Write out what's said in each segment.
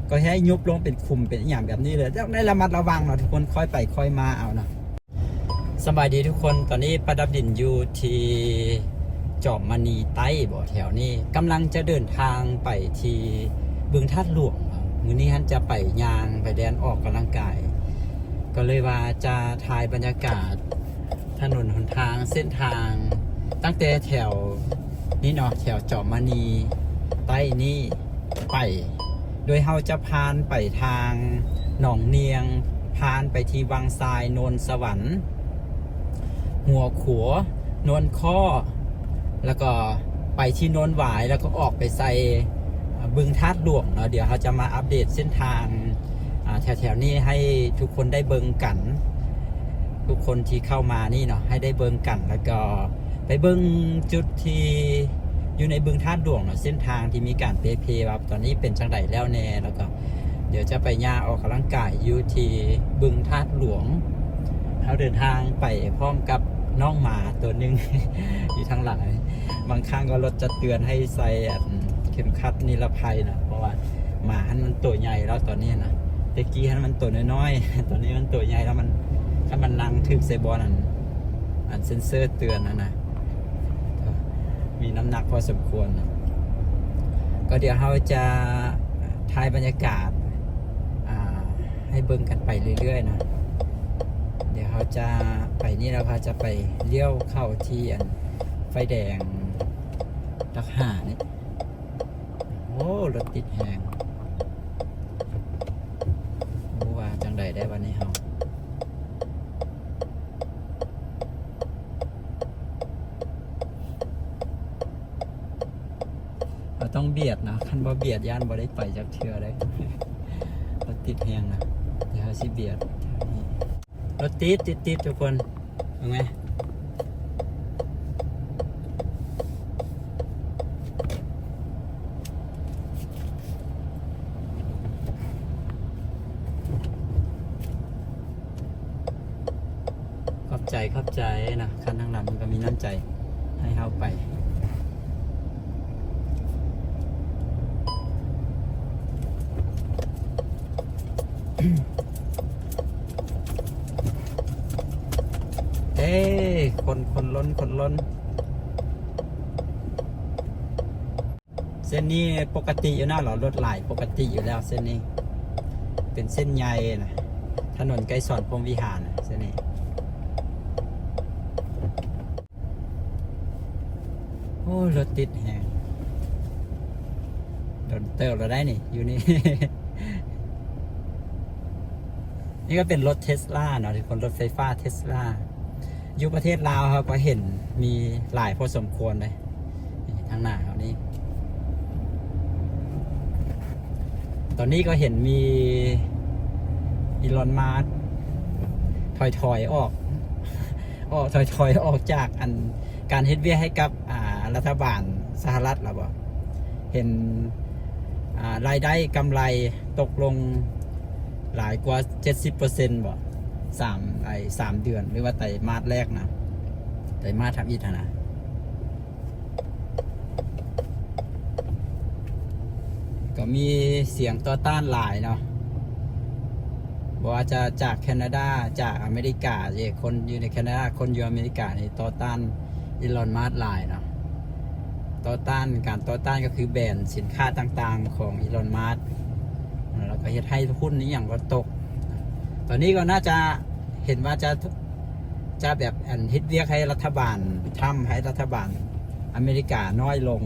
ກໍໃຫ້ຍຸບລົງເປັນຂຸມເປັນອີ່ຫຍັງແບບນີ້ເລີຍ. ຕ້ອງໄດ້ລະມັດລະວັງເນາະທຸກຄົນ, ຄ່ອຍໄປຄ່ອຍມາເອົາເນາະ. ສະບາຍດີທຸກຄົນ, ຕອນນີ້ປະດັບດິນຢູ່ທີ່ຈອມມະນີໃຕ້ບໍ ແຖວນີ້, ກຳລັງຈະເດີນທາງໄປທີ່ບຶງທາດຫຼວງ. ມື້ນີ້ຫັ້ນຈະໄປຍ່າງໄປແລ່ນອອກກຳລັງກາຍ, ກໍເລີຍວ່າຈະຖ່າຍບັນຍາກາດ ຖະໜົນຫົນທາງ ເສັ້ນທາງ ຕັ້ງແຕ່ແຖວນີ້ເນາະ ແຖວຈອມມະນີໃຕ້ນີ້ໄປ, ໂດຍເຮົາຈະຜ່ານໄປທາງໜອງນຽງ, ຜ່ານໄປທີ່ວັງຊາຍ, ໂນນສະຫວັນ, ຫົວຂົວ, ໂນນຄໍ້, ແລ້ວກໍໄປທີ່ໂນນຫວາຍ, ແລ້ວກໍອອກໄປໃສ່ ອາ ບຶງທາດຫຼວງເນາະ. ດຽວເຮົາຈະມາອັບເດດເສັ້ນທາງ ອາ ແຖວໆນີ້ໃຫ້ທຸກຄົນໄດ້ເບິ່ງກັນ, ທຸກຄົນທີ່ເຂົ້າມານີ້ເນາະ ໃຫ້ໄດ້ເບິ່ງກັນ, ແລ້ວກໍໄປເບິ່ງຈຸດທີ່ຢູ່ໃນບຶງທາດຫຼວງເນາະ, ເສັ້ນທາງທີ່ມີການເປເພວ່າຕອນນີ້ເປັນຈັ່ງໃດແລ້ວແດ່, ແລ້ວກໍດຽວຈະໄປຍ່າງອອກກຳລັງກາຍຢູ່ທີ່ບຶງທາດຫຼວງ. ເຮົາເດີນທາງໄປພ້ອມກັບນ້ອງໝາຕົວໜຶ່ງ ຢູ່ທາງຫຼັງ. ບາງຄັ້ງກໍລົດຈະເຕືອນໃຫ້ໃສ່ ອັນ ເຂັມຂັດນິລະໄພນະ, ເພາະວ່າໝາຫັ້ນມັນໂຕໃຫຍ່ແລ້ວຕອນນີ້ນະ. ແຕ່ກີ້ຫັ້ນມັນໂຕນ້ອຍໆ, ຕອນນີ້ມັນໂຕໃຫຍ່ແລ້ວ, ມັນ ຄັນມັນນັ່ງຖືກໃສ່ບ່ອນ ອັນ ອັນເຊັນເຊີເຕືອນຫັ້ນນະ, ກໍມີນ້ຳໜັກພໍສົມຄວນນະ. ກໍດຽວເຮົາຈະຖ່າຍບັນຍາກາດ ອ່າ ໃຫ້ເບິ່ງກັນໄປເລື້ອຍໆນະ. ດຽວເຮົາຈະໄປນີ້ ແລ້ວເຮົາຈະໄປລ້ຽວເຂົ້າທີ່ ອັນ ໄຟແດງຫຼັກຫ້ານີ້. ໂອ້ ລົດຕິດແຮງ. ໂອ້ ວ່າຈັ່ງໃດໄດ໋ບັດນີ້ເຮົາ. ເຮົາຕ້ອງບຽດນະ, ຄັນບໍ່ບຽດຢ້ານບໍ່ໄດ້ໄປຈັກເທື່ອເດ້. ລົດຕິດແຮງນະ, ດຽວເຮົາຊິບຽດ. ລົດຕິດ ຕິດໆ ທຸກຄົນ. ເບິ່ງແມ. ຂອບໃຈ ຂອບໃຈນະ, ຄັນທາງຫຼັງມັນກໍມີນ້ຳໃຈໃຫ້ເຮົາໄປ. ເອີ ຄົນ ຄົນລົ້ນ ຄົນລົ້ນ. ເສັ້ນນີ້ປົກກະຕິຢູ່ນະ, ເຮົາລົດຫຼາຍປົກກະຕິຢູ່ແລ້ວ. ເສັ້ນນີ້ເປັນເສັ້ນໃຫຍ່ນະ, ຖະໜົນໄກສອນ ພົມວິຫານນະ ເສັ້ນນີ້. ໂອ້ ລົດຕິດແຮງ. ດົນເຕີບແລ້ວໄດ໋ນີ້ ຢູ່ນີ້. ນີ້ກໍເປັນລົດເທສລາເນາະ ທຸກຄົນ, ລົດໄຟຟ້າເທສລາ. ຢູ່ປະເທດລາວເຮົາກໍເຫັນມີຫຼາຍພໍສົມຄວນເດ້ ທາງໜ້າເຮົານີ້. ຕອນນີ້ກໍເຫັນມີອີລອນ ມາສ ຖອຍໆອອກ ອອກ ຖອຍໆອອກຈາກ ອັນ ການເຮັດວຽກໃຫ້ກັບ ອ່າ ລັດຖະບານສະຫະລັດແລ້ວບໍ? ເຫັນ ອ່າ ລາຍໄດ້ກຳໄລຕົກລົງຫຼາຍກວ່າເຈັດສິບເປີເຊັນບໍ? ສາມ ໄອ້ ສາມເດືອນ ຫຼືວ່າໄຕມາດແລກນະ, ໄຕມາດທຳອິດຫັ້ນນະ. ກໍມີສຽງຕໍ່ຕ້ານຫຼາຍເນາະ, ບໍ່ວ່າຈະຈາກແຄນາດາ, ຈາກອາເມລິກາ, ເອີ ຄົນຢູ່ໃນແຄນາດາ, ຄົນຢູ່ອາເມລິການີ້ຕໍ່ຕ້ານອີລອນ ມາສ ຫຼາຍເນາະ. ຕໍ່ຕ້ານ, ການຕໍ່ຕ້ານກໍຄືແບນສິນຄ້າຕ່າງໆຂອງອີລອນ ມາສ ແລ້ວກໍເຮັດໃຫ້ຫຸ້ນອີ່ຫຍັງກໍຕົກ. ຕອນນີ້ກໍໜ້າຈະເຫັນວ່າຈະ ຈະແບບ ອັນ ເຮັດວຽກໃຫ້ລັດຖະບານທຣຳ ໃຫ້ລັດຖະບານອາເມລິການ້ອຍລົງ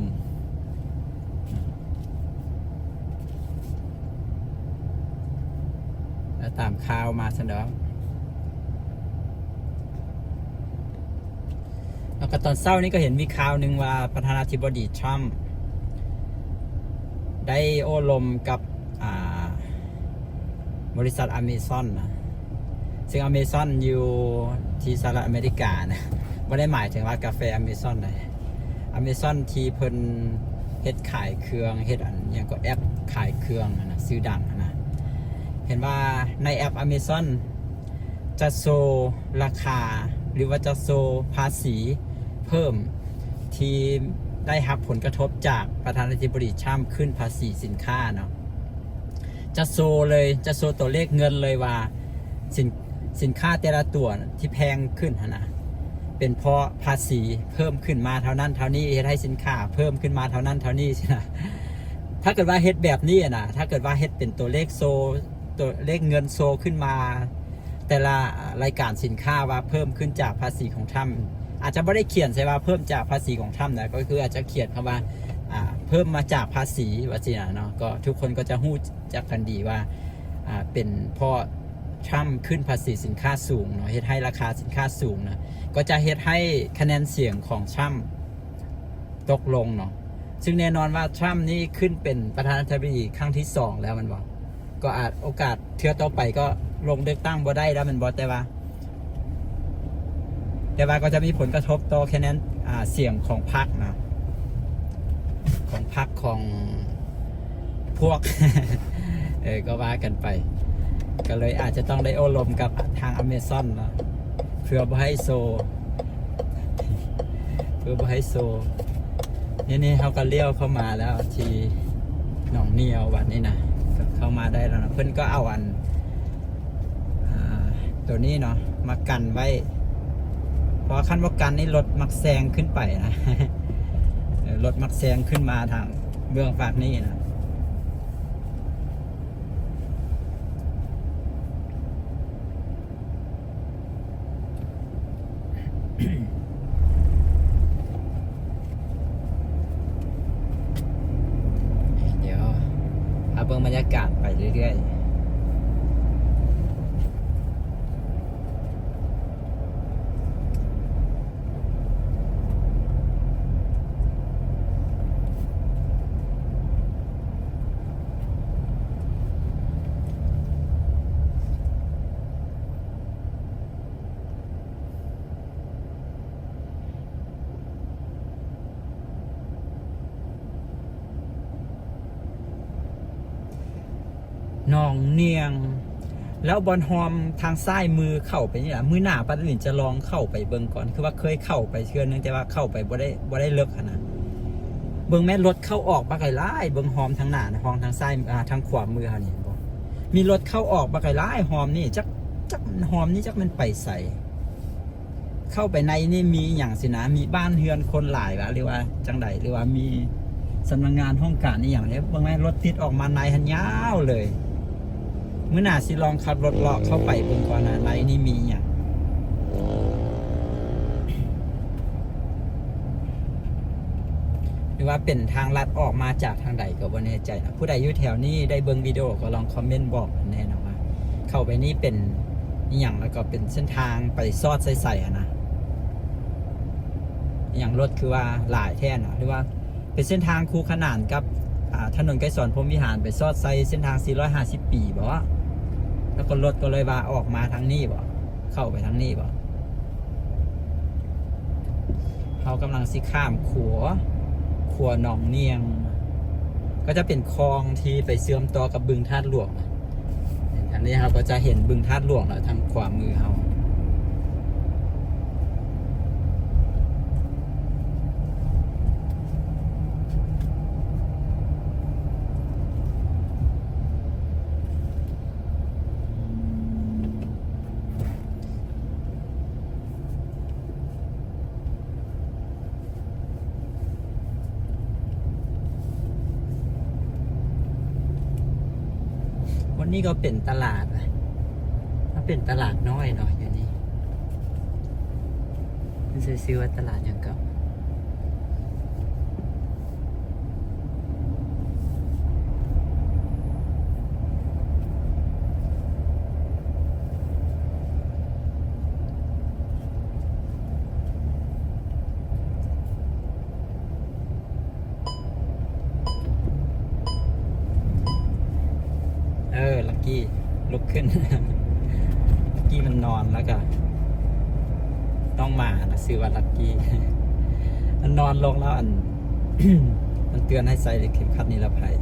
ແລ້ວຕາມຂ່າວມາຊັ້ນດອກ. ແລ້ວກໍຕອນເຊົ້ານີ້ກໍເຫັນມີຂ່າວໜຶ່ງວ່າ ປະທານາທິບໍດີທຣຳໄດ້ໂອ້ລົມກັບ ອ່າ ບໍລິສັດອາເມຊອນນະ, ເຊິ່ງອາເມຊອນຢູ່ທີ່ສະຫະລັດອາເມລິການະ, ບໍ່ໄດ້ໝາຍເຖິງວ່າກາແຟອາເມຊອນໃດ. ອາເມຊອນທີ່ເພິ່ນເຮັດຂາຍເຄື່ອງ, ເຮັດອັນຫຍັງກໍ ແອັບຂາຍເຄື່ອງຫັ້ນນະ, ຊື່ດັງຫັ້ນນະ. ເຫັນວ່າໃນແອັບອາເມຊອນຈະໂຊລາຄາ ຫຼືວ່າຈະໂຊພາສີ ເພີ່ມທີ່ໄດ້ຮັບຜົນກະທົບຈາກປະທານາທິບໍດີທຣຳຂຶ້ນພາສີສິນຄ້າເນາະ. ຈະໂຊເລີຍ ຈະໂຊຕົວເລກເງິນເລີຍວ່າ ສິນ ສິນຄ້າແຕ່ລະຕົວທີ່ແພງຂຶ້ນຫັ້ນນະ ເປັນເພາະພາສີເພີ່ມຂຶ້ນມາເທົ່ານັ້ນເທົ່ານີ້ ເຮັດໃຫ້ສິນຄ້າເພີ່ມຂຶ້ນມາເທົ່ານັ້ນເທົ່ານີ້ຊີ້ນະ. ຖ້າເກີດວ່າເຮັດແບບນີ້ນະ ຖ້າເກີດວ່າເຮັດເປັນຕົວເລກໂຊ ຕົວເລກເງິນໂຊຂຶ້ນມາ ແຕ່ລະລາຍການສິນຄ້າວ່າເພີ່ມຂຶ້ນຈາກພາສີຂອງທຣຳ ອາດຈະບໍ່ໄດ້ຂຽນໃສ່ວ່າເພີ່ມຈາກພາສີຂອງທຣຳນະ ກໍຄືອາດຈະຂຽນຄຳວ່າ ອ່າ ເພີ່ມມາຈາກພາສີ ວ່າຊີ້ນະເນາະ ກໍທຸກຄົນກໍຈະຮູ້ຈັກກັນດີວ່າ ອ່າ ເປັນເພາະທຣຳຂຶ້ນພາສີສິນຄ້າສູງເນາະ ເຮັດໃຫ້ລາຄາສິນຄ້າສູງນະ ກໍຈະເຮັດໃຫ້ຄະແນນສຽງຂອງທຣຳ ຕົກລົງເນາະ ຊຶ່ງແນ່ນອນວ່າທຣຳນີ້ຂຶ້ນເປັນປະທານາທິບໍດີຄັ້ງທີສອງແລ້ວແມ່ນບໍ່? ກໍອາດ ໂອກາດເທື່ອຕໍ່ໄປກໍລົງເລືອກຕັ້ງບໍ່ໄດ້ແລ້ວແມ່ນບໍ່? ແຕ່ວ່າ ແຕ່ວ່າກໍຈະມີຜົນກະທົບຕໍ່ຄະແນນ ອ່າ ສຽງຂອງພັກນະ ຂອງພັກຂອງ ພວກ ເອີ ກໍວ່າກັນໄປ ກໍເລີຍອາດຈະຕ້ອງໄດ້ໂອ້ລົມກັບທາງ Amazon ເນາະ ເພື່ອບໍ່ໃຫ້ໂຊ ເພື່ອບໍ່ໃຫ້ໂຊ. ນີ້ໆ ເຮົາກໍລ້ຽວເຂົ້າມາແລ້ວທີ່ໜອງນຽວ ບັດນີ້ນະ ກໍເຂົ້າມາໄດ້ແລ້ວນະ ເພິ່ນກໍເອົາອັນ ອ່າ ໂຕນີ້ເນາະ ມາກັນໄວ້ ເພາະວ່າຄັນບໍ່ກັນນີ້ລົດມັກແຊງຂຶ້ນໄປນະ ເອີ ລົດມັກແຊງຂຶ້ນມາທາງເບື້ອງຟາກນີ້ນະ. ດຽວ ເຮົາເບິ່ງບັນຍາກາດໄປເລື້ອຍໆ. ໜອງນຽງ ແລ້ວບ່ອນຮ່ອມທາງຊ້າຍມືເຂົ້າໄປນີ້ລະ ມື້ໜ້າປາດລິນຈະລອງເຂົ້າໄປເບິ່ງກ່ອນ ຄືວ່າເຄີຍເຂົ້າໄປເທື່ອໜຶ່ງ ແຕ່ວ່າເຂົ້າໄປບໍ່ໄດ້ ບໍ່ໄດ້ເລິກຫັ້ນນະ. ເບິ່ງແມ່ນລົດເຂົ້າອອກບັກຫຼາຍໆ ເບິ່ງຮ່ອມທາງໜ້ານະ ຮ່ອມທາງຊ້າຍ ອ່າ ທາງຂວາມືເຮົານີ້ ເຫັນບໍ່? ມີລົດເຂົ້າອອກບັກຫຼາຍໆ ຮ່ອມນີ້ ຈັກ ຈັກຮ່ອມນີ້ຈັກແມ່ນໄປໃສ. ເຂົ້າໄປໃນນີ້ມີຫຍັງຊີ້ນະ ມີບ້ານເຮືອນຄົນຫຼາຍຫວາ ຫຼືວ່າຈັ່ງໃດ ຫຼືວ່າມີສຳນັກງານຫ້ອງການອີ່ຫຍັງເດ້. ເບິ່ງແມ່ນລົດຕິດອອກມາໃນຫັ້ນຍາວເລີຍ. ມື້ໜ້າຊິລອງຂັບລົດເລາະເຂົ້າໄປເບິ່ງກ່ອນນະ ໃນນີ້ມີຫຍັງ ຫຼືວ່າເປັນທາງລັດອອກມາຈາກທາງໃດກໍບໍ່ແນ່ໃຈນະ. ຜູ້ໃດຢູ່ແຖວນີ້ໄດ້ເບິ່ງວິດີໂອກໍລອງຄອມເມັນບອກແນ່ນະວ່າ ເຂົ້າໄປນີ້ເປັນອີ່ຫຍັງ ແລ້ວກໍເປັນເສັ້ນທາງໄປຊອດໃສ່ໃສຫັ້ນນະ. ອີ່ຫຍັງລົດຄືວ່າຫຼາຍແທ້ນະ ຫຼືວ່າເປັນເສັ້ນທາງຄູ່ຂະໜານກັບ ອ່າ ຖະໜົນໄກສອນພົມວິຫານ ໄປຊອດໃສ່ເສັ້ນທາງສີ່ຮ້ອຍຫ້າສິບປີບໍ? ແລ້ວກໍລົດກໍເລີຍວ່າອອກມາທາງນີ້ບໍ? ເຂົ້າໄປທາງນີ້ບໍ? ເຮົາກຳລັງຊິຂ້າມຂົວ ຂົວໜອງນຽງ ກໍຈະເປັນຄອງທີ່ໄປເຊື່ອມຕໍ່ກັບບຶງທາດຫຼວງ. ທາງນີ້ເຮົາກໍຈະເຫັນບຶງທາດຫຼວງແລ້ວ ທາງຂວາມືເຮົາ. ວັນນີ້ກໍເປັນຕະຫຼາດ ມັນເປັນຕະຫຼາດນ້ອຍເນາະ ຢູ່ນີ້ ມັນຊື່ວ່າຕະຫຼາດຫຍັງກໍ ເອີ ລັກກີ້ ລຸກຂຶ້ນ ລັກກີ້ມັນນອນແລ້ວກະ ນ້ອງໝານະ ຊື່ວ່າລັກກີ້ ມັນນອນລົງແລ້ວ ອັນ ມັນເຕືອນໃຫ້ໃສ່ເຂັມຂັດນິລະໄພ. ເ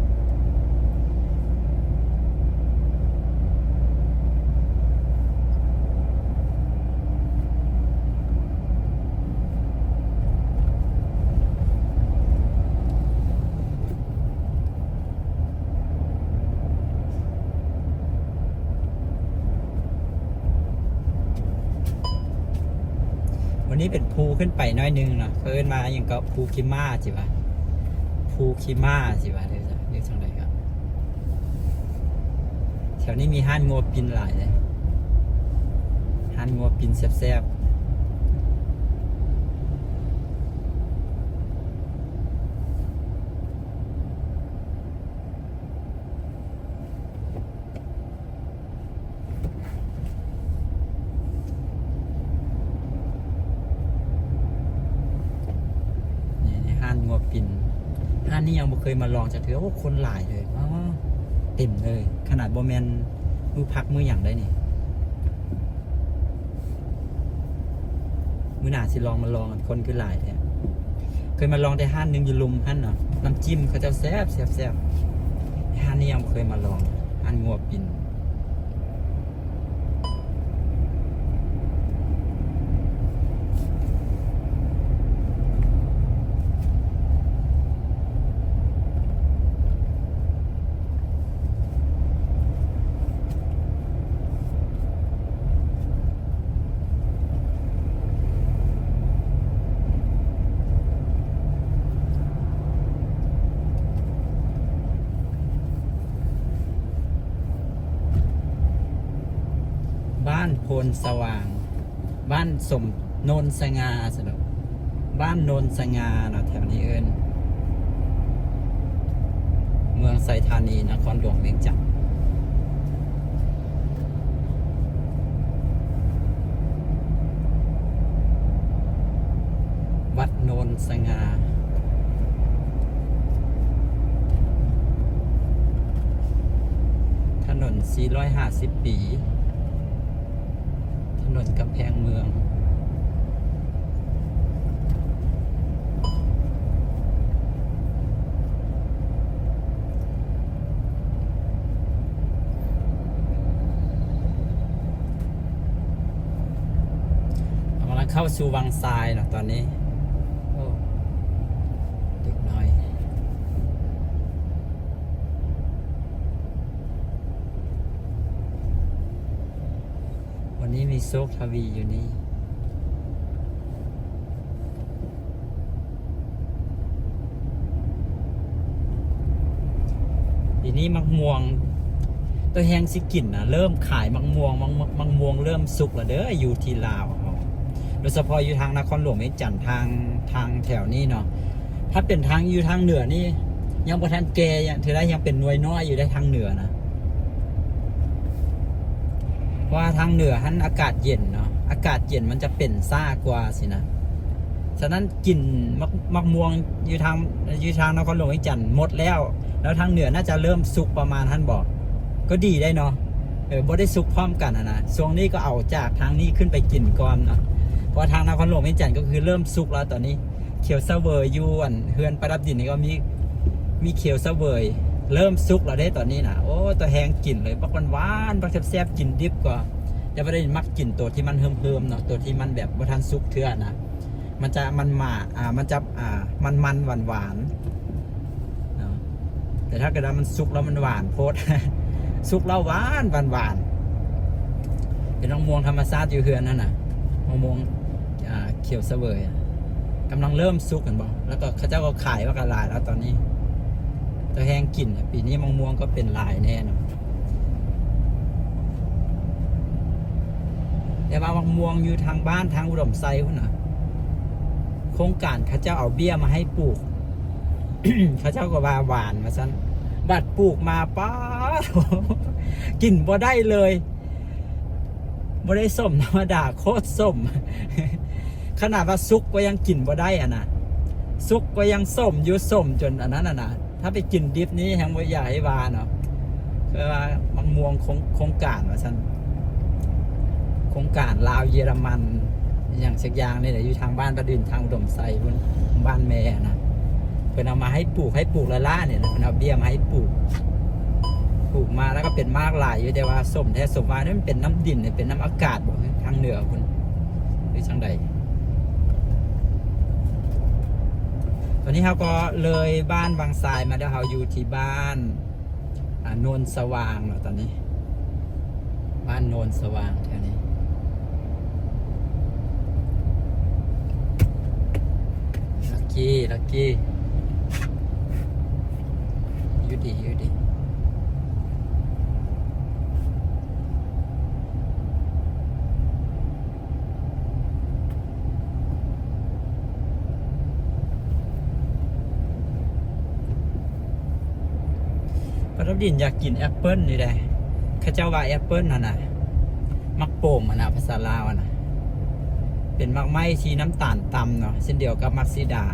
ນີ້ເປັນພູຂຶ້ນໄປໜ້ອຍໜຶ່ງເນາະ ເຂົາເອີ້ນວ່າຫຍັງເກາະ ພູຂີ້ມ້າຊິວ່າ ພູຂີ້ມ້າຊິວ່າ ຫຼື ຫຼືຈັ່ງໃດກໍ ແຖວນີ້ມີຮ້ານງົວປິ່ນຫຼາຍເດ້ ຮ້ານງົວປິ່ນແຊບໆ. ນີ້ ນີ້ຮ້ານງົວປິ່ນ ຮ້ານນີ້ຍັງບໍ່ເຄີຍມາລອງຈັກເທື່ອ. ໂອ້ ຄົນຫຼາຍເລີຍ ວ້າວ ເຕັມເລີຍ ຂະໜາດບໍ່ແມ່ນມື້ພັກມື້ຫຍັງໄດ໋ນີ້. ມື້ໜ້າຊິລອງມາລອງ ຄົນຄືຫຼາຍແທ້. ເຄີຍມາລອງແຕ່ຮ້ານໜຶ່ງຢູ່ລຸ່ມຫັ້ນເນາະ ນ້ຳຈິ້ມເຂົາເຈົ້າແຊບ ແຊບ ແຊບ. ຮ້ານນີ້ຍັງບໍ່ເຄີຍມາລອງ ຮ້ານງົວປິ່ນ. ບ້ານໂພນສະຫວ່າງ ບ້ານສົມ ໂນນສະຫງ່າຊັ້ນດອກ ບ້ານໂນນສະຫງ່າເນາະ ແຖວນີ້ເອີ້ນ ເມືອງໄຊທານີ ນະຄອນຫຼວງວຽງຈັນ. ວັດໂນນສະຫງ່າ ຖະໜົນສີ່ຮ້ອຍຫ້າສິບປີ ຖະໜົນກຳແພງເມືອງ. ເຮົາກຳລັງເຂົ້າສູ່ວັງຊາຍເນາະຕອນນີ້. ໂອ້ ເດັກນ້ອຍ. ວັນນີ້ມີໂຊກທະວີຢູ່ນີ້. ປີນີ້ໝາກມ່ວງ ຕົວແຮງຊິກິນນະ ເລີ່ມຂາຍໝາກມ່ວງ ໝາກ ໝາກມ່ວງເລີ່ມສຸກແລ້ວເດີ ຢູ່ທີ່ລາວເຮົາ ໂດຍສະເພາະຢູ່ທາງນະຄອນຫຼວງວຽງຈັນ ທາງ ທາງແຖວນີ້ເນາະ. ຖ້າເປັນທາງຢູ່ທາງເໜືອນີ້ ຍັງບໍ່ທັນແກ່ເທື່ອໃດ ຍັງເປັນໜ່ວຍນ້ອຍຢູ່ໃດ໋ ທາງເໜືອນະ. ເພາະວ່າທາງເໜືອຫັ້ນອາກາດເຢັນເນາະ ອາກາດເຢັນມັນຈະເປັນຊ້າກວ່າຊີ້ນະ. ສະນັ້ນກິນໝາກ ໝາກມ່ວງຢູ່ທາງ ຢູ່ທາງນະຄອນຫຼວງວຽງຈັນໝົດແລ້ວ ແລ້ວທາງເໜືອໜ້າຈະເລີ່ມສຸກປະມານຫັ້ນບໍ ກໍດີໄດ໋ເນາະ. ເອີ ບໍ່ໄດ້ສຸກພ້ອມກັນຫັ້ນນະ ຊ່ວງນີ້ກໍເອົາຈາກທາງນີ້ຂຶ້ນໄປກິນກ່ອນເນາະ ເພາະວ່າທາງນະຄອນຫຼວງວຽງຈັນກໍຄືເລີ່ມສຸກແລ້ວຕອນນີ້. ຂຽວສະເຫວີຍຢູ່ອັນເຮືອນປະດັບດິນນີ້ກໍມີ ມີຂຽວສະເຫວີຍເລີ່ມສຸກແລ້ວເດ້ຕອນນີ້ນະ. ໂອ້ ຕົວແຮງກິນເລີຍ ບັກຫວານໆ ບັກແຊບໆ ກິນດິບກວ່າ. ແຕ່ວ່າໄດ້ມັກກິນໂຕທີ່ມັນເຫີມໆເນາະ ໂຕທີ່ມັນແບບບໍ່ທັນສຸກເທື່ອນະ ມັນຈະມັນມາ ອ່າ ມັນຈະ ອ່າ ມັນໆ ຫວານໆ ເນາະ. ແຕ່ຖ້າເກີດວ່າມັນສຸກແລ້ວມັນຫວານໂພດ ສຸກແລ້ວຫວານ ຫວານໆ. ເປັນມະມ່ວງທຳມະຊາດຢູ່ເຮືອນຫັ້ນນະ ມະມ່ວງ ອ່າ ຂຽວສະເຫວີຍ ກຳລັງເລີ່ມສຸກຫັ້ນບໍ ແລ້ວກໍເຂົາເຈົ້າກໍຂາຍວ່າກໍຫຼາຍແລ້ວຕອນນີ້ ແຕ່ແຮງກິນ ປີນີ້ມະມ່ວງກໍເປັນຫຼາຍແນ່ນອນ. ແຕ່ວ່າມະມ່ວງຢູ່ທາງບ້ານທາງອຸດົມໄຊພຸ້ນນະ ໂຄງການເຂົາເຈົ້າເອົາເບ້ຍມາໃຫ້ປູກ ເຂົາເຈົ້າກໍວ່າຫວານວ່າຊັ້ນ ບັດປູກມາ ປາດ ກິນບໍ່ໄດ້ເລີຍ ບໍ່ໄດ້ສົ້ມທຳມະດາ ໂຄດສົ້ມ ຂະໜາດວ່າສຸກກໍຍັງກິນບໍ່ໄດ້ຫັ້ນນະ ສຸກກໍຍັງສົ້ມຢູ່ ສົ້ມຈົນອັນນັ້ນຫັ້ນນະ. ຖ້າໄປກິນດິບນີ້ແຮງບໍ່ຢາກໃຫ້ວ່າເນາະ. ຄືວ່າມະມ່ວງໂຄງ ໂຄງການວ່າຊັ້ນ ໂຄງການລາວເຢຍລະມັນ ອີ່ຫຍັງສັກຢ່າງນີ້ແຫຼະ ຢູ່ທາງບ້ານປະດິນ ທາງອຸດົມໄຊພຸ້ນ ບ້ານແມ່ນະ ເພິ່ນເອົາມາໃຫ້ປູກ ໃຫ້ປູກລ້າໆນີ້ແຫຼະ ເພິ່ນເອົາເບ້ຍມາໃຫ້ປູກ ປູກມາແລ້ວກໍເປັນໝາກຫຼາຍຢູ່ ແຕ່ວ່າສົ້ມແທ້ສົ້ມວ່ານີ້ມັນເປັນນ້ຳດິນ ເປັນນ້ຳອາກາດບໍ ທາງເໜືອພຸ້ນ ຫຼືຈັ່ງໃດ? ຕອນນີ້ເຮົາກໍເລີຍບ້ານວັງຊາຍມາແລ້ວ ເຮົາຢູ່ທີ່ບ້ານ ອ່າ ໂນນສະຫວ່າງເນາະ ຕອນນີ້ ບ້ານໂນນສະຫວ່າງແຖວນີ້. Lucky, Lucky. ຢູ່ດີ ຢູ່ດີ. ປາດອບດິນຢາກກິນແອັບເປິ້ນນີ້ແຫຼະ. ເຂົາເຈົ້າວ່າແອັບເປິ້ນຫັ້ນນະ ໝາກໂປ່ມຫັ້ນນະ ພາສາລາວຫັ້ນນະ ເປັນໝາກໄມ້ທີ່ນ້ຳຕານຕ່ຳເນາະ ເຊັ່ນດຽວກັບໝາກສີດາ.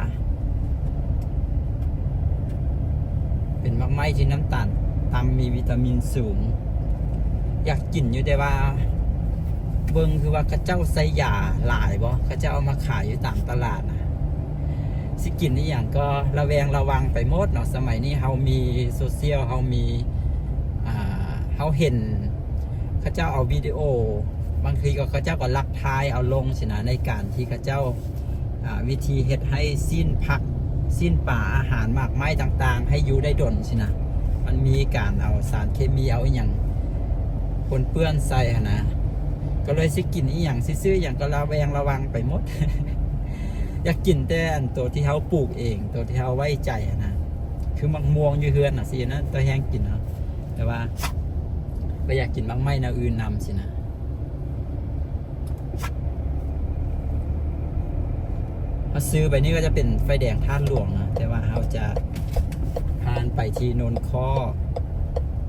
ເປັນໝາກໄມ້ທີ່ນ້ຳຕານຕ່ຳ ມີວິຕາມິນສູງ. ຢາກກິນຢູ່ ແຕ່ວ່າເບິ່ງຄືວ່າເຂົາເຈົ້າໃສ່ຢາຫຼາຍບໍ່ ເຂົາເຈົ້າເອົາມາຂາຍຢູ່ຕາມຕະຫຼາດນະ. ຊິກິນອີ່ຫຍັງກໍລະແວງລະວັງໄປໝົດເນາະ. ສະໄໝນີ້ເຮົາມີໂຊຊຽວ ເຮົາມີ ອ່າ ເຮົາເຫັນເຂົາເຈົ້າເອົາວິດີໂອ ບາງທີກໍເຂົາເຈົ້າກໍລັກຖ່າຍເອົາລົງຊີ້ນະ ໃນການທີ່ເຂົາເຈົ້າ ອ່າ ວິທີເຮັດໃຫ້ຊີ້ນຜັກ ຊີ້ນປາ ອາຫານໝາກໄມ້ຕ່າງໆ ໃຫ້ຢູ່ໄດ້ດົນຊີ້ນະ. ມັນມີການເອົາສານເຄມີ ເອົາອີ່ຫຍັງປົນເປື້ອນໃສ່ຫັ້ນນະ. ກໍເລີຍຊິກິນອີ່ຫຍັງ ຊິຊື້ອີ່ຫຍັງກໍລະແວງລະວັງໄປໝົດ. ຢາກກິນແຕ່ອັນໂຕທີ່ເຮົາປູກເອງ ໂຕທີ່ເຮົາໄວ້ໃຈຫັ້ນນະ ຄືໝາກມ່ວງຢູ່ເຮືອນນະ ຊີ້ນະ ແຕ່ແຮງກິນເນາະ. ແຕ່ວ່າກໍຢາກກິນໝາກໄມ້ແນວອື່ນນຳຊີ້ນະ. ເຮົາຊື້ໄປນີ້ກໍຈະເປັນໄຟແດງທາດຫຼວງນະ ແຕ່ວ່າເຮົາຈະຜ່ານໄປທີ່ໂນນຄໍ້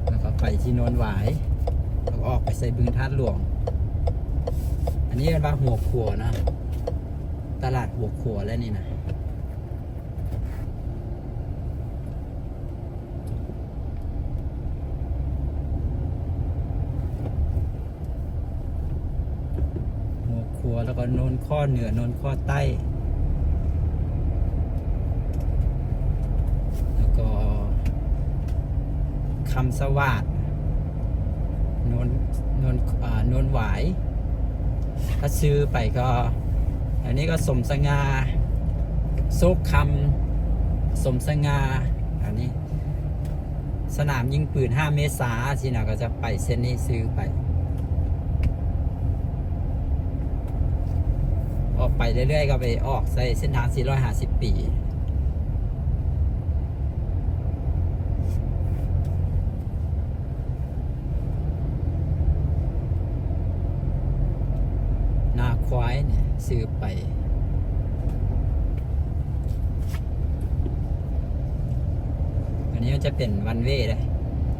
ແລ້ວກໍໄປທີ່ໂນນຫວາຍ ແລ້ວກໍອອກໄປໃສ່ບຶງທາດຫຼວງ. ອັນນີ້ເອີ້ນວ່າຫົວຂົວນະ ຕະຫຼາດຫົວຂົວແຫຼະນີ້ນະ. ຫົວຂົວ ແລ້ວກໍໂນນຄໍ້ເໜືອ ໂນນຄໍ້ໃຕ້ ແລ້ວກໍຄຳສະຫວາດ ໂນນ ໂນນ ອ່າ ໂນນຫວາຍ. ຖ້າຊື້ໄປກໍ ອັນນີ້ກໍສົມສະຫງ່າ ໂຊກຄຳ ສົມສະຫງ່າ ອັນນີ້ ສະໜາມຍິງປືນຫ້າເມສາຊີ້ນະ ກໍຈະໄປເສັ້ນນີ້ ຊື້ໄປ ອອກໄປເລື້ອຍໆ ກໍໄປອອກໃສ່ເສັ້ນທາງສີ່ຮ້ອຍຫ້າສິບປີ. ນາຄວາຍນີ້ຊື້ໄປ. ອັນນີ້ມັນຈະເປັນວັນເວເດ້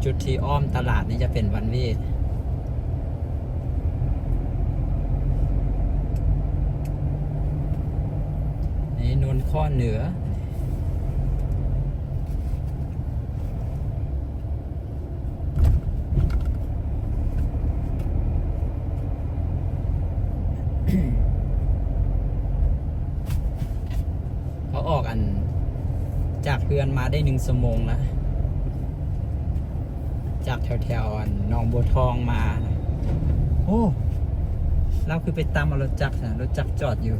ຈຸດທີ່ອ້ອມຕະຫຼາດນີ້ຈະເປັນວັນເວ. ນີ້ໂນນຄໍ້ເໜືອ. ເຮົາອອກອັນ ຈາກເຮືອນມາໄດ້ໜຶ່ງຊົ່ວໂມງລະ ຈາກແຖວໆ ອັນ ໜອງບົວທອງມາ. ໂອ້ ລາວຄືໄປຕຳເອົາລົດຈັກນະ ລົດຈັກຈອດຢູ່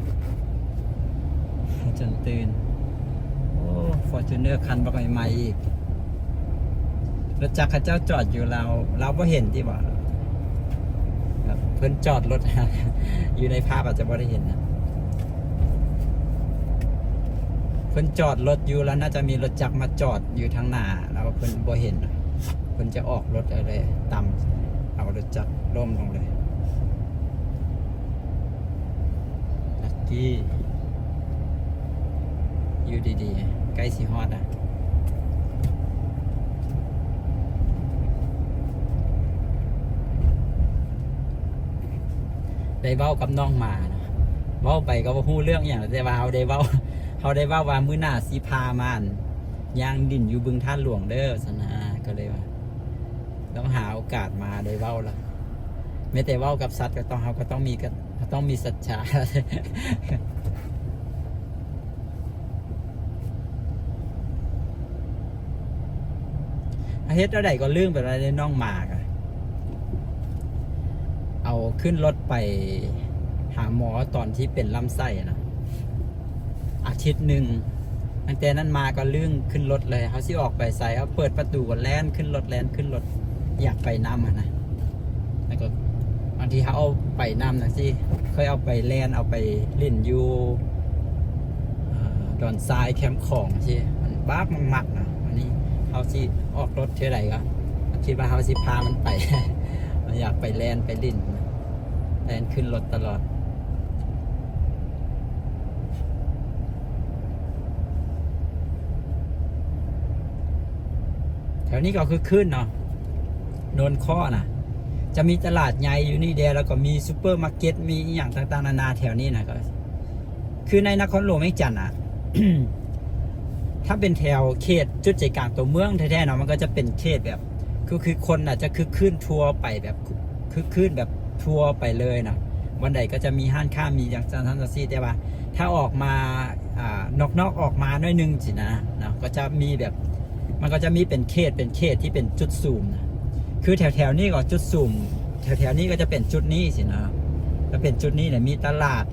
ຈົນຕື່ນ. ໂອ້ ຟໍຈູນເນີຄັນບັກໃໝ່ໆ ອີກ. ລົດຈັກເຂົາເຈົ້າຈອດຢູ່ ລາວ ລາວບໍ່ເຫັນຕິບໍ? ເພິ່ນຈອດລົດ ຢູ່ໃນພາບອາດຈະບໍ່ໄດ້ເຫັນນະ. ເພິ່ນຈອດລົດຢູ່ ລະໜ້າຈະມີລົດຈັກມາຈອດຢູ່ທາງໜ້າ ລະເພິ່ນບໍ່ເຫັນ. ເພິ່ນຈະອອກລົດເອົາເລີຍ ຕຳເອົາລົດຈັກລົ້ມລົງເລີຍ. ລັກກີ້ ຢູ່ດີໆ ໃກ້ຊິຮອດລະ. ໄດ້ເວົ້າກັບນ້ອງໝາເນາະ ເວົ້າໄປກໍບໍ່ຮູ້ເລື່ອງຫຍັງ ແຕ່ວ່າເຮົາໄດ້ເວົ້າ ເຮົາໄດ້ເວົ້າວ່າມື້ໜ້າຊິພາມາ ຍ່າງດິນຢູ່ບຶງທາດຫຼວງເດີ ວ່າຊັ້ນນະ. ກໍເລີຍວ່າ ຕ້ອງຫາໂອກາດມາໄດ້ເວົ້າລະ. ແມ້ແຕ່ເວົ້າກັບສັດກໍຕ້ອງ ເຮົາກໍຕ້ອງມີ ກໍຕ້ອງມີສັດຈະ. ເຮັດແນວໃດກໍລືມໄປແລ້ວເດ້ ນ້ອງໝາກະ ເອົາຂຶ້ນລົດໄປຫາໝໍຕອນທີ່ເປັນລຳໄສ້ນະ ອາທິດໜຶ່ງ. ຕັ້ງແຕ່ນັ້ນມາກໍລຶ້ງຂຶ້ນລົດເລີຍ ເຮົາຊິອອກໄປໃສ ເຮົາເປີດປະຕູກໍແລ່ນຂຶ້ນລົດ ແລ່ນຂຶ້ນລົດ ຢາກໄປນຳຫັ້ນນະ. ແລ້ວກໍບາງທີເຮົາເອົາໄປນຳຈັ່ງຊີ້ ເຄີຍເອົາໄປແລ່ນ ເອົາໄປຫຼິ້ນຢູ່ ອ່າ ດອນຊາຍແຄມຂອງຊີ້ ມັນບາກມັນມັກນະ. ອັນນີ້ເຮົາຊິອອກລົດເທື່ອໃດກໍຄິດວ່າເຮົາຊິພາມັນໄປ ມັນຢາກໄປແລ່ນໄປຫຼິ້ນ ແລ່ນຂຶ້ນລົດຕະຫຼອດ. ແຖວນີ້ກໍຄຶກຄື້ນເນາະ ໂນນຄໍ້ນະ ຈະມີຕະຫຼາດໃຫຍ່ຢູ່ນີ້ແດ່ ແລ້ວກໍມີຊຸບເປີມາເກັດ ມີອີ່ຫຍັງຕ່າງໆນານາແຖວນີ້ນະ. ກໍຄືໃນນະຄອນຫຼວງວຽງຈັນນະ ຖ້າເປັນແຖວເຂດຈຸດໃຈກາງຕົວເມືອງແທ້ໆເນາະ ມັນກໍຈະເປັນເຂດແບບ ຄື ຄືຄົນນະຈະຄຶກຄື້ນທົ່ວໄປ ແບບຄຶກຄື້ນແບບທົ່ວໄປເລີຍນະ. ບ່ອນໃດກໍຈະມີຮ້ານຄ້າ ມີຫຍັງຊັ້ນຊັ້ນຊີ້ ແຕ່ວ່າຖ້າອອກມາ ອ່າ ນອກໆອອກມາໜ້ອຍໜຶ່ງຊີ້ນະເນາະ ກໍຈະມີແບບ ມັນກໍຈະມີເປັນເຂດ ເປັນເຂດທີ່ເປັນຈຸດສຸມນະ. ຄືແຖວໆນີ້ກໍຈຸດສຸມ ແຖວໆນີ້ກໍຈະເປັນຈຸດນີ້ຊີ້ນະ ຈະເປັນຈຸດນີ້ແຫຼະ ມີຕະຫຼາດ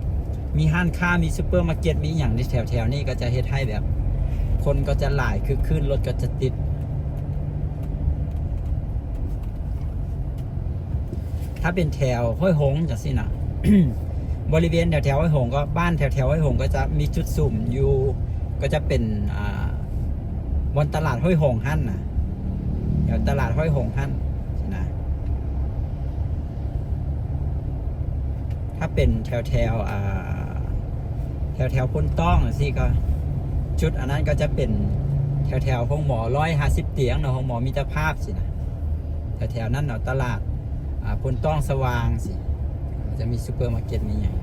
ມີຮ້ານຄ້າ ມີຊຸບເປີມາເກັດ ມີຫຍັງໃນແຖວໆນີ້ ກໍຈະເຮັດໃຫ້ແບບຄົນກໍຈະຫຼາຍ ຄຶກຄື້ນ ລົດກໍຈະຕິດ. ຖ້າເປັນແຖວຫ້ວຍຫົງຈັ່ງຊີ້ນະ ບໍລິເວນແຖວໆຫ້ວຍຫົງ ກໍບ້ານແຖວໆຫ້ວຍຫົງກໍຈະມີຈຸດສຸມຢູ່ ກໍຈະເປັນ ອ່າ ບ່ອນຕະຫຼາດຫ້ວຍຫົງຫັ້ນນະ ແຖວຕະຫຼາດຫ້ວຍຫົງຫັ້ນນະ. ຖ້າເປັນແຖວໆ ອ່າ ແຖວໆໂພນຕ້ອງຈັ່ງຊີ້ ກໍຈຸດອັນນັ້ນກໍຈະເປັນແຖວໆໂຮງໝໍຮ້ອຍຫ້າສິບຕຽງເນາະ ໂຮງໝໍມິດຕະພາບຊີ້ນະ ແຖວໆນັ້ນເນາະ ຕະຫຼາດ ອ່າ ໂພນຕ້ອງສະຫວ່າງຊີ້ ຈະມີຊຸບເປີມາເກັດໃຫຍ່ໆນີ້.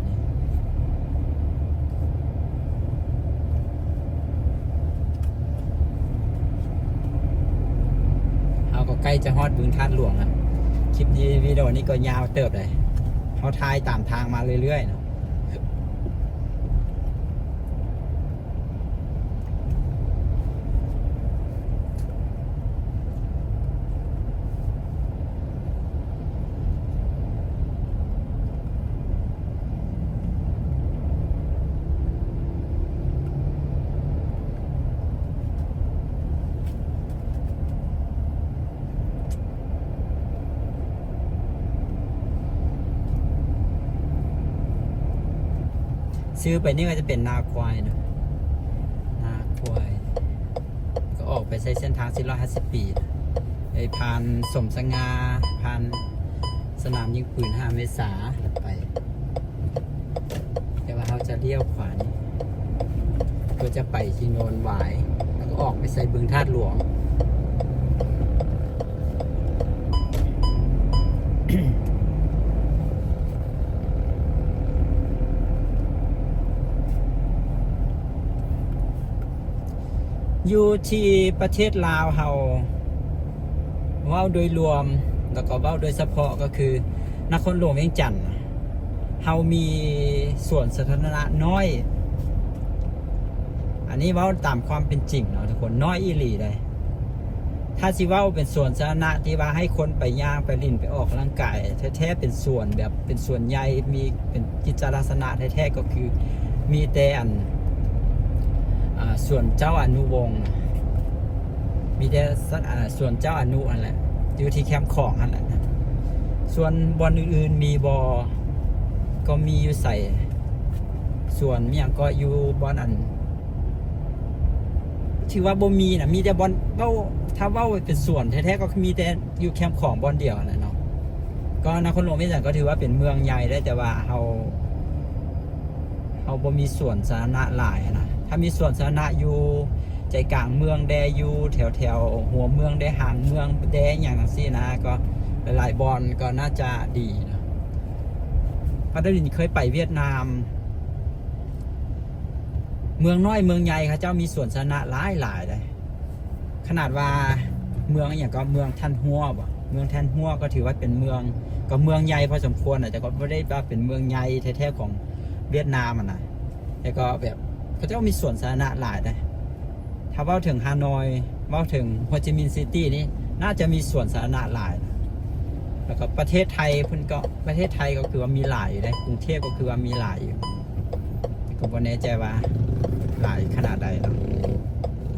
ເຮົາກໍໃກ້ຈະຮອດບຶງທາດຫຼວງແລ້ວ. ຄລິບນີ້ ວິດີໂອນີ້ກໍຍາວເຕີບເດ ເຮົາຖ່າຍຕາມທາງມາເລື້ອຍໆເນາະ. ຊື່ໄປນີ້ກໍຈະເປັນນາຄວາຍນະ ນາຄວາຍ ກໍອອກໄປໃສ່ເສັ້ນທາງສີ່ຮ້ອຍຫ້າສິບປີ ໄປຜ່ານສົມສະຫງ່າ ຜ່ານສະໜາມຍິງປືນຫ້າເມສາໄປ. ແຕ່ວ່າເຮົາຈະລ້ຽວຂວານີ້ ເພື່ອຈະໄປທີ່ໂນນຫວາຍ ແລ້ວກໍອອກໄປໃສ່ບຶງທາດຫຼວງ. ຢູ່ທີ່ປະເທດລາວເຮົາ ເວົ້າໂດຍລວມ ແລ້ວກໍເວົ້າໂດຍສະເພາະ ກໍຄືນະຄອນຫຼວງວຽງຈັນ ເຮົາມີສວນສາທາລະນະນ້ອຍ. ອັນນີ້ເວົ້າຕາມຄວາມເປັນຈິງເນາະທຸກຄົນ ນ້ອຍອີ່ຫຼີເດ້. ຖ້າຊິເວົ້າເປັນສວນສາທາລະນະທີ່ວ່າໃຫ້ຄົນໄປຍ່າງໄປຫຼິ້ນໄປອອກກຳລັງກາຍແທ້ໆ ເປັນສວນແບບເປັນສວນໃຫຍ່ ມີເປັນກິດຈະລັກສະນະແທ້ໆ ກໍຄືມີແຕ່ອັນ ອ່າ ສວນເຈົ້າອະນຸວົງ ມີແຕ່ສະ ອ່າ ສວນເຈົ້າອະນຸຫັ້ນແຫຼະ ຢູ່ທີ່ແຄມຂອງຫັ້ນແຫຼະ. ສ່ວນບ່ອນອື່ນໆມີບໍ່? ກໍມີຢູ່ໃສ? ສວນມີຫຍັງເກາະ ຢູ່ບ່ອນອັນ ຖືວ່າບໍ່ມີນະ ມີແຕ່ບ່ອນເວົ້າ ຖ້າເວົ້າເປັນສວນແທ້ໆ ກໍຄືມີແຕ່ຢູ່ແຄມຂອງບ່ອນດຽວຫັ້ນແຫຼະເນາະ. ກໍນະຄອນຫຼວງວຽງຈັນກໍຖືວ່າເປັນເມືອງໃຫຍ່ເດ້ ແຕ່ວ່າເຮົາ ເຮົາບໍ່ມີສວນສາທາລະນະຫຼາຍນະ. ຖ້າມີສວນສາທາລະນະຢູ່ໃຈກາງເມືອງແດ່ ຢູ່ແຖວໆຫົວເມືອງແດ່ ຫາງເມືອງແດ່ ຫຍັງຈັ່ງຊີ້ນະ ກໍຫຼາຍໆບ່ອນກໍໜ້າຈະດີນະ. ປ້າດາລິນເຄີຍໄປຫວຽດນາມ ເມືອງນ້ອຍເມືອງໃຫຍ່ ເຂົາເຈົ້າມີສວນສາທາລະນະຫຼາຍໆເດ້. ຂະໜາດວ່າເມືອງອີ່ຫຍັງ ກໍເມືອງທ່ານຮົວບໍ ເມືອງທ່ານຮົວກໍຖືວ່າເປັນເມືອງ ກໍເມືອງໃຫຍ່ພໍສົມຄວນນະ ແຕ່ກໍບໍ່ໄດ້ວ່າເປັນເມືອງໃຫຍ່ແທ້ໆຂອງຫວຽດນາມຫັ້ນນະ. ແຕ່ກໍແບບເຂົາເຈົ້າມີສວນສາທາລະນະຫຼາຍເດ້. ຖ້າເວົ້າເຖິງຮານອຍ ເວົ້າເຖິງໂຮຈິມິນຊີຕີ້ນີ້ ໜ້າຈະມີສວນສາທາລະນະຫຼາຍ. ແລ້ວກໍປະເທດໄທເພິ່ນກໍ ປະເທດໄທກໍຄືວ່າມີຫຼາຍຢູ່ເດ້ ກຸງເທບກໍຄືວ່າມີຫຼາຍຢູ່ ແຕ່ກໍບໍ່ແນ່ໃຈວ່າຫຼາຍຂະໜາດໃດເນາະ.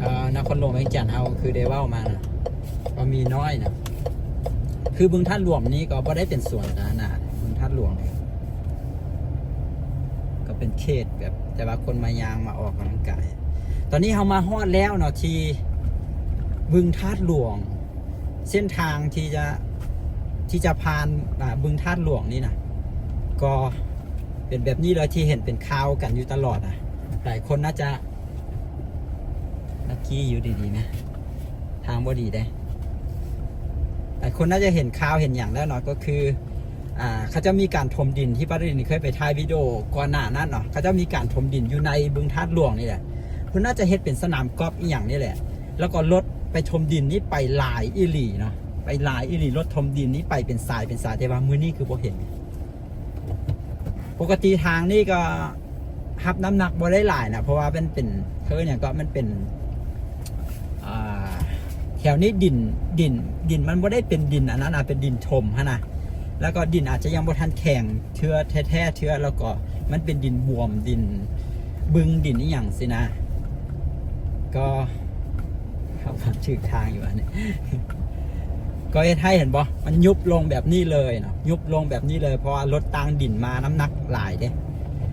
ເອີ ນະຄອນຫຼວງວຽງຈັນເຮົາຄືໄດ້ເວົ້າມານະ ກໍມີນ້ອຍນະ. ຄືບຶງທາດຫຼວງນີ້ກໍບໍ່ໄດ້ເປັນສວນສາທາລະນະ ບຶງທາດຫຼວງນີ້ ກໍເປັນເຂດແບບ ແຕ່ວ່າຄົນມາຍ່າງມາອອກກຳລັງກາຍ. ຕອນນີ້ເຮົາມາຮອດແລ້ວເນາະ ທີ່ບຶງທາດຫຼວງ. ເສັ້ນທາງທີ່ຈະ ທີ່ຈະຜ່ານ ອ່າ ບຶງທາດຫຼວງນີ້ນະ ກໍເປັນແບບນີ້ເລີຍ ທີ່ເຫັນເປັນຂ່າວກັນຢູ່ຕະຫຼອດນະ. ຫຼາຍຄົນໜ້າຈະ ລັກກີ້ ຢູ່ດີໆນະ ທາງບໍ່ດີເດ້. ຫຼາຍຄົນໜ້າຈະເຫັນຂ່າວເຫັນຫຍັງແລ້ວເນາະ ກໍຄື ອ່າ ເຂົາເຈົ້າມີການຖົມດິນ ທີ່ປ້າດາລິນເຄີຍໄປຖ່າຍວິດີໂອກ່ອນໜ້ານັ້ນເນາະ. ເຂົາເຈົ້າມີການຖົມດິນຢູ່ໃນບຶງທາດຫຼວງນີ້ແຫຼະ. ເພິ່ນໜ້າຈະເຮັດເປັນສະໜາມກອບອີ່ຫຍັງນີ້ແຫຼະ ແລ້ວກໍລົດໄປຖົມດິນນີ້ໄປຫຼາຍອີ່ຫຼີເນາະ ໄປຫຼາຍອີ່ຫຼີ. ລົດຖົມດິນນີ້ໄປເປັນສາຍເປັນສາຍ ແຕ່ວ່າມື້ນີ້ຄືບໍ່ເຫັນ. ປົກກະຕິທາງນີ້ກໍຮັບນ້ຳໜັກບໍ່ໄດ້ຫຼາຍນະ ເພາະວ່າມັນເປັນ ເຂົາເອີ້ນຫຍັງເກາະ ມັນເປັນ ອ່າ ແຖວນີ້ດິນ ດິນ ດິນມັນບໍ່ໄດ້ເປັນດິນອັນນັ້ນນະ ເປັນດິນຖົມຫັ້ນນະ ແລ້ວກໍດິນອາດຈະຍັງບໍ່ທັນແຂງເທື່ອ ແທ້ໆເທື່ອ ແລ້ວກໍມັນເປັນດິນບວມ ດິນບຶງ ດິນອີ່ຫຍັງຊີ້ນະ. ກໍ ເຮົາກໍຖືກທາງຢູ່ອັນນີ້ ກໍເຮັດໃຫ້ ເຫັນບໍ່ ມັນຍຸບລົງແບບນີ້ເລີຍເນາະ ຍຸບລົງແບບນີ້ເລີຍ ເພາະວ່າລົດຕ່າງດິນມານ້ຳໜັກຫຼາຍເດ້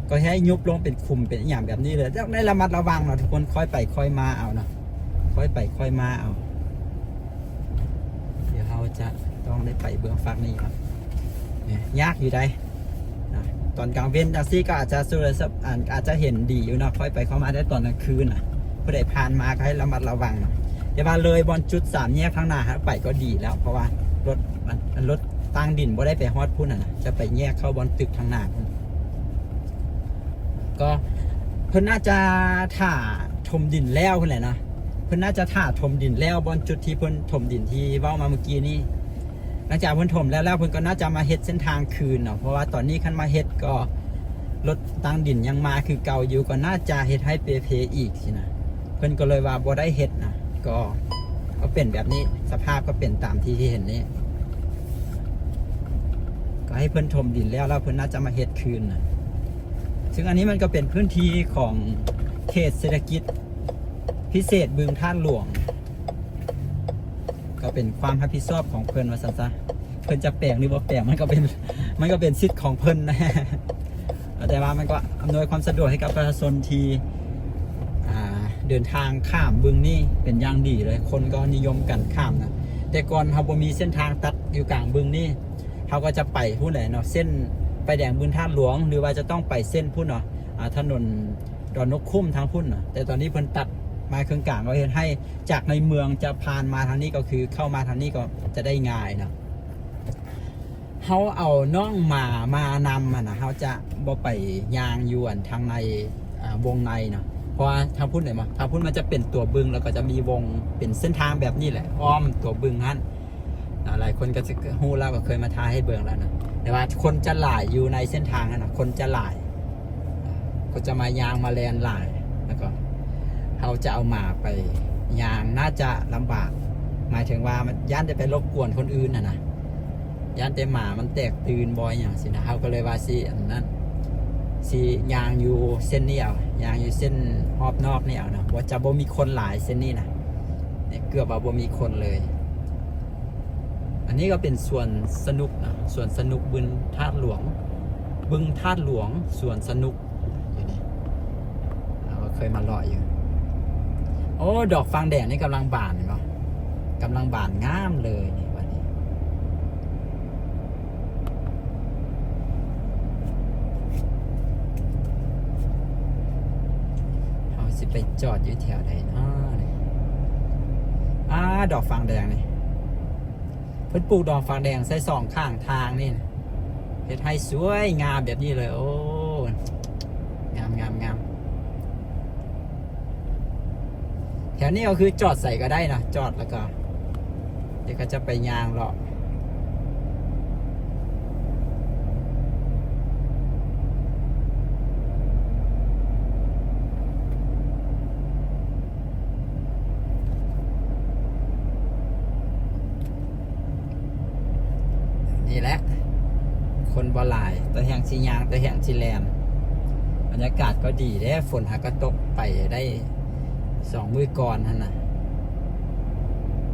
ກໍເຮັດໃຫ້ຍຸບລົງເປັນຂຸມເປັນອີ່ຫຍັງແບບນີ້ເລີຍ. ຕ້ອງໄດ້ລະມັດລະວັງເນາະທຸກຄົນ ຄ່ອຍໄປຄ່ອຍມາເອົາເນາະ ຄ່ອຍໄປຄ່ອຍມາເອົາ. ດຽວເຮົາຈະຕ້ອງໄດ້ໄປເບື້ອງຟາກນີ້ເນາະ ຍາກຢູ່ໃດ໋ນະ. ຕອນກາງເວັນຈັ່ງຊີ້ກໍອາດຈະ ອາດ ອາດຈະເຫັນດີຢູ່ເນາະ ຄ່ອຍໄປຄ່ອຍມາໄດ້. ຕອນກາງຄືນນະ ຜູ້ໃດຜ່ານມາກໍໃຫ້ລະມັດລະວັງເນາະ. ແຕ່ວ່າເລີຍບ່ອນຈຸດສາມແຍກທາງໜ້າເຮົາໄປກໍດີແລ້ວ ເພາະວ່າລົດ ມັນ ລົດຕ່າງດິນບໍ່ໄດ້ໄປຮອດພຸ້ນນະ ຈະໄປແຍກເຂົ້າບ່ອນຕຶກທາງໜ້າພຸ້ນ. ກໍເພິ່ນໜ້າຈະຖ້າຖົມດິນແລ້ວພຸ້ນແຫຼະເນາະ ເພິ່ນໜ້າຈະຖ້າຖົມດິນແລ້ວ ບ່ອນຈຸດທີ່ເພິ່ນຖົມດິນທີ່ເວົ້າມາເມື່ອກີ້ນີ້. ຫຼັງຈາກເພິ່ນຖົມແລ້ວ ແລ້ວເພິ່ນກໍໜ້າຈະມາເຮັດເສັ້ນທາງຄືນເນາະ ເພາະວ່າຕອນນີ້ຄັນມາເຮັດກໍລົດຕ່າງດິນຍັງມາຄືເກົ່າຢູ່ ກໍໜ້າຈະເຮັດໃຫ້ເປ່ເພອີກຊີ້ນະ. ເພິ່ນກໍເລີຍວ່າບໍ່ໄດ້ເຮັດນະ ກໍ ກໍເປັນແບບນີ້ ສະພາບກໍເປັນຕາມທີ່ເຫັນນີ້. ກໍໃຫ້ເພິ່ນຖົມດິນແລ້ວ ແລ້ວເພິ່ນໜ້າຈະມາເຮັດຄືນນະ. ຊຶ່ງອັນນີ້ມັນກໍເປັນພື້ນທີ່ຂອງເຂດເສດຖະກິດພິເສດບຶງທາດຫຼວງ ກໍເປັນຄວາມຮັບຜິດຊອບຂອງເພິ່ນວ່າຊັ້ນຊະ. ເພິ່ນຈະແປງຫຼືບໍ່ແປງ ມັນກໍເປັນ ມັນກໍເປັນສິດຂອງເພິ່ນນະ ແຕ່ວ່າມັນກໍອຳນວຍຄວາມສະດວກໃຫ້ກັບປະຊາຊົນທີ່ ອ່າ ເດີນທາງຂ້າມບຶງນີ້ເປັນຢ່າງດີເລີຍ. ຄົນກໍນິຍົມກັນຂ້າມນະ. ແຕ່ກ່ອນເຮົາບໍ່ມີເສັ້ນທາງຕັດຢູ່ກາງບຶງນີ້ ເຮົາກໍຈະໄປພຸ້ນແຫຼະເນາະ ເສັ້ນໄຟແດງບຶງທາດຫຼວງ ຫຼືວ່າຈະຕ້ອງໄປເສັ້ນພຸ້ນເນາະ ອ່າ ຖະໜົນດອນນົກຂຸ້ມທາງພຸ້ນເນາະ. ແຕ່ຕອນນີ້ເພິ່ນຕັດມາເຄິ່ງກາງ ກໍເຮັດໃຫ້ຈາກໃນເມືອງຈະຜ່ານມາທາງນີ້ ກໍຄືເຂົ້າມາທາງນີ້ກໍຈະໄດ້ງ່າຍເນາະ. ເຮົາເອົານ້ອງໝາມານຳຫັ້ນນະ ເຮົາຈະບໍ່ໄປຍ່າງຢູ່ອັນທາງໃນ ອ່າ ວົງໃນເນາະ ເພາະວ່າທາງພຸ້ນເຫັນບໍ່ ທາງພຸ້ນມັນຈະເປັນຕົວບຶງ ແລ້ວກໍຈະມີວົງເປັນເສັ້ນທາງແບບນີ້ແຫຼະ ອ້ອມຕົວບຶງຫັ້ນນະ. ຫຼາຍຄົນກໍຈະຮູ້ແລ້ວ ກໍເຄີຍມາຖ່າຍໃຫ້ເບິ່ງແລ້ວນະ ແຕ່ວ່າຄົນຈະຫຼາຍຢູ່ໃນເສັ້ນທາງຫັ້ນນະ ຄົນຈະຫຼາຍ ກໍຈະມາຍ່າງມາແລ່ນຫຼາຍ ແລ້ວກໍເຮົາຈະເອົາໝາໄປຍ່າງ ໜ້າຈະລຳບາກ ໝາຍເຖິງວ່າມັນຢ້ານຈະໄປລົບກວນຄົນອື່ນຫັ້ນນະ ຢ້ານແຕ່ໝາມັນແຕກຕື່ນບໍ່ຫຍັງຊີ້ນະ. ເຮົາກໍເລີຍວ່າຊິອັນນັ້ນ ຊິຍ່າງຢູ່ເສັ້ນນີ້ເອົາ ຍ່າງຢູ່ເສັ້ນຮອບນອກນີ້ເອົາເນາະ ບໍ່ ຈະບໍ່ມີຄົນຫຼາຍເສັ້ນນີ້ນະ ເກືອບວ່າບໍ່ມີຄົນເລີຍ. ອັນນີ້ກໍເປັນສວນສະໜຸກນະ ສວນສະໜຸກບຶງທາດຫຼວງ ບຶງທາດຫຼວງ ສວນສະໜຸກຢູ່ນີ້ ເຮົາກໍເຄີຍມາເລາະຢູ່. ໂອ້ ດອກຟາງແດງນີ້ກຳລັງບານເຫັນບໍ່ ກຳລັງບານງາມເລີຍນີ້ບັດນີ້. ເຮົາຊິໄປຈອດຢູ່ແຖວໃດເນາະນີ້? ອາ ດອກຟາງແດງນີ້ ເພິ່ນປູກດອກຟາງແດງໃສ່ສອງຂ້າງທາງນີ້ນະ ເຮັດໃຫ້ສວຍງາມແບບນີ້ເລີຍ. ໂອ້ ງາມໆໆ. ແຖວນີ້ກໍຄືຈອດໃສກໍໄດ້ເນາະ ຈອດແລ້ວກໍ ດຽວກໍຈະໄປຍ່າງເລາະ ນີ້ແຫຼະ ຄົນບໍ່ຫຼາຍ ແຕ່ແຮ່ງຊິຍ່າງ ແຕ່ແຮ່ງຊິແລ່ນ. ບັນຍາກາດກໍດີເດ້ ຝົນຫາກໍຕົກໄປໄດ້ ສອງມື້ກ່ອນຫັ້ນນະ.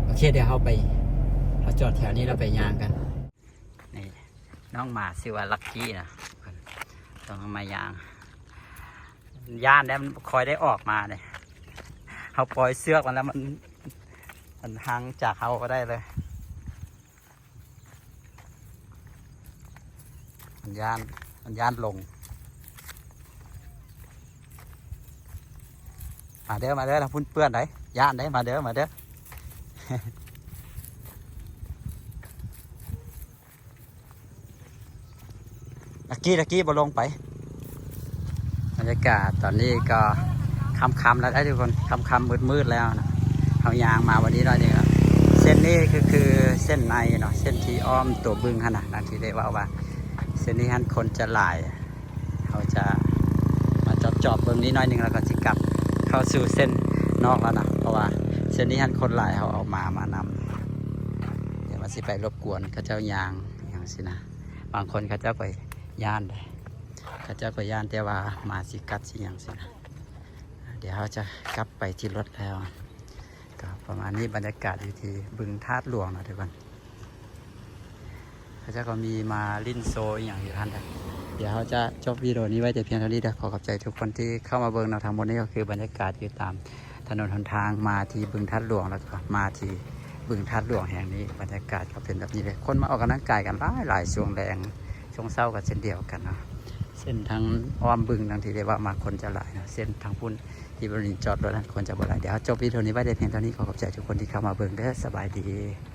ໂອເຄ ດຽວເຮົາໄປ ເຮົາຈອດແຖວນີ້ແລ້ວໄປຍ່າງກັນ. ນີ້ ນ້ອງໝາຊື່ວ່າລັກກີ້ນະ ຕ້ອງມາຍ່າງ ຢ້ານແລ້ວມັນບໍ່ຄ່ອຍໄດ້ອອກມາເດ້. ເຮົາປ່ອຍເຊືອກມັນແລ້ວ ມັນ ມັນຫັງຈາກເຮົາບໍ່ໄດ້ເລີຍ. ມັນຢ້ານ ມັນຢ້ານລົງ. ມາເດີ ມາເດີ ທາງພຸ້ນເປື້ອນໃດ໋ ຢ້ານໃດ໋ ມາເດີ ມາເດີ. ລັກກີ້ ລັກກີ້ ບໍ່ລົງໄປ. ບັນຍາກາດຕອນນີ້ກໍຄ່ຳໆແລ້ວເດ້ທຸກຄົນ ຄ່ຳໆມືດໆແລ້ວນະ. ເຮົາຍ່າງມາວັນນີ້ໜ້ອຍໜຶ່ງ ເສັ້ນນີ້ຄື ຄືເສັ້ນໃນເນາະ ເສັ້ນທີ່ອ້ອມຕົວບຶງຫັ້ນນະ ດັ່ງທີ່ໄດ້ເວົ້າວ່າ ເສັ້ນນີ້ຫັ້ນຄົນຈະຫຼາຍ. ເຮົາຈະມາຈອບໆເບິ່ງນີ້ໜ້ອຍໜຶ່ງ ແລ້ວກໍຊິກັບເຂົ້າສູ່ເສັ້ນນອກແລ້ວນະ ເພາະວ່າເສັ້ນນີ້ຫັ້ນຄົນຫຼາຍ ເຮົາເອົາມາ ມານຳ ດຽວມັນຊິໄປລົບກວນເຂົາເຈົ້າຍ່າງຫຍັງຊີ້ນະ. ບາງຄົນເຂົາເຈົ້າກໍຢ້ານເດ້ ເຂົາເຈົ້າກໍຢ້ານ ແຕ່ວ່າໝາຊິກັດຊິຫຍັງຊີ້ນະ. ດຽວເຮົາຈະກັບໄປທີ່ລົດແລ້ວ. ກໍປະມານນີ້ ບັນຍາກາດຢູ່ທີ່ບຶງທາດຫຼວງເນາະທຸກຄົນ. ເຂົາເຈົ້າກໍມີມາຫຼິ້ນໂຊອີ່ຫຍັງຢູ່ຫັ້ນແຫຼະ. ດຽວເຮົາຈະຈົບວິດີໂອນີ້ໄວ້ແຕ່ພຽງເທົ່ານີ້ເດີ. ຂໍຂອບໃຈທຸກຄົນທີ່ເຂົ້າມາເບິ່ງເນາະ. ທັງໝົດນີ້ກໍຄືບັນຍາກາດຢູ່ຕາມຖະໜົນຫົນທາງມາທີ່ບຶງທາດຫຼວງ ແລ້ວກໍມາທີ່ບຶງທາດຫຼວງແຫ່ງນີ້. ບັນຍາກາດກໍເປັນແບບນີ້ເລີຍ. ຄົນມາອອກກຳລັງກາຍກັນຫຼາຍໆ ຊ່ວງແລງ ຊ່ວງເຊົ້າກໍເຊັ່ນດຽວກັນເນາະ. ເສັ້ນທາງອ້ອມບຶງ ດັ່ງທີ່ໄດ້ເວົ້າມາ ຄົນຈະຫຼາຍເນາະ. ເສັ້ນທາງພຸ້ນທີ່ບໍລິເວນຈອດລົດນັ້ນ ຄົນຈະບໍ່ຫຼາຍ. ດຽວເຮົາຈົບວິດີໂອນີ້ໄວ້ແຕ່ພຽງເທົ່ານີ້. ຂໍຂອບໃຈທຸກຄົນທີ່ເຂົ້າມາເບິ່ງເດີ. ສະບາຍດີ.